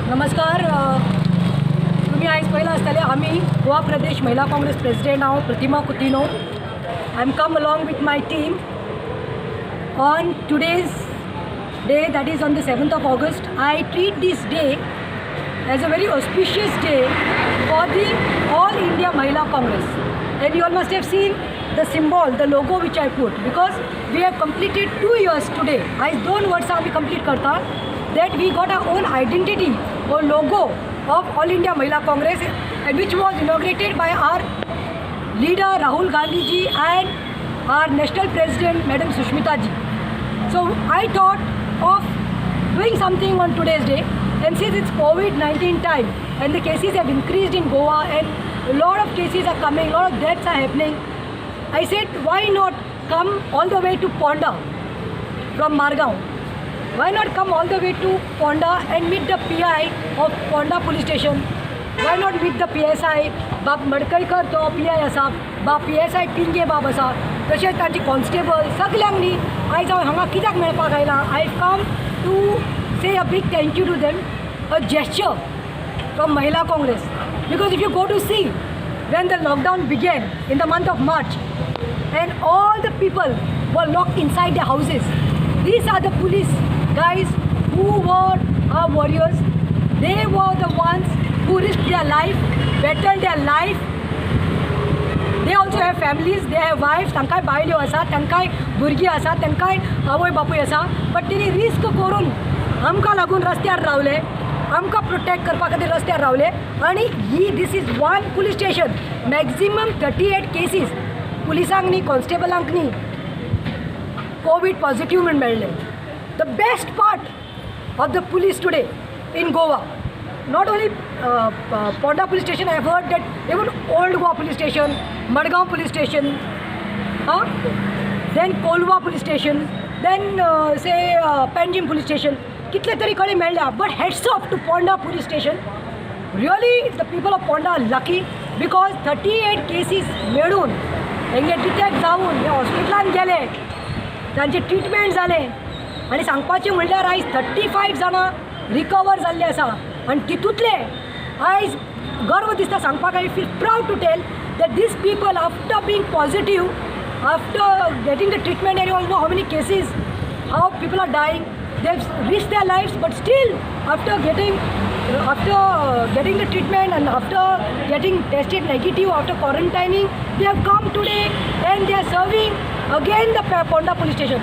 नमस्कार. तुम्ही आयज पळयलां आसतलें, आमी गोवा प्रदेश महिला काँग्रेस प्रेसिडेंट हांव प्रतिमा Coutinho. I am come along with my team on today's day, that is on the 7th of August. I treat this day as a very auspicious day for the All India Mahila Congress. And you all must have seen the symbol, the logo which I put, because we have completed 2 years today. आयज 2 वर्सां आमी complete करता that we got our own identity or logo of All India Mahila Congress, and which was inaugurated by our leader Rahul Gandhi ji and our national president Madam Sushmita ji. So I thought of doing something on today's day, and since it's COVID-19 time and the cases have increased in Goa and a lot of cases are coming, a lot of deaths are happening, I said, why not come all the way to Ponda from Margao? Why not come all the way to Ponda and meet the PI of Ponda police station? Why not meet the PSI? बाब मडकयकर तो PI आसा, बाब PSI Pinge बाब आसा, तशेंच तांचे constable सगल्यांक न्ही आयज हांव हांगा कित्याक मेळपाक आयलां? I come to say a big thank you to them, a gesture from Mahila Congress. Because if you go to see, when the lockdown began in the month of March, and all the people were locked inside their houses, these are the police guys who were our warriors. They were the ones who risked their life, battled their life. They also have families, they have wives. तांकांय बायल्यो आसा, तांकांय भुरगीं आसा, तांकांय आवय बापूय आसा, बट तेणी रिस्क करून आमकां लागून रस्त्यार रावले, आमकां प्रोटेक्ट करपा खातीर रस्त्यार रावले. आनी ही, this is one police station, maximum 38 cases पुलिसांक न्ही, कॉन्स्टेबलांक न्ही कोवीड पॉझिटीव म्हूण मेळ्ळे. The best part of the police today in Goa, not only Ponda police station, I have heard that even Old Goa police station, Madgaon police station, huh? Then Colva police station, then say Panjim police station, कितले तरी कडेन मेळ्ळ्या. But hats off to Ponda police station. Really, the people of Ponda are lucky, because 38 cases मेळून, हेंगे detect जावन हे हॉस्पिटलान गेले, तांचे ट्रिटमेंट जालें आनी सांगपाचें म्हणल्यार आयज 35 जाणां रिकवर जाल्ले आसा. आनी तितूंतले आयज गर्व दिसता सांगपाक, I feel proud to tell that these people, after being positive, after getting the treatment, and you all know how many cases, how people are dying, they have risked their lives, but still after getting the treatment and after getting tested negative, after quarantining, they have come today and they are serving again the Ponda police station.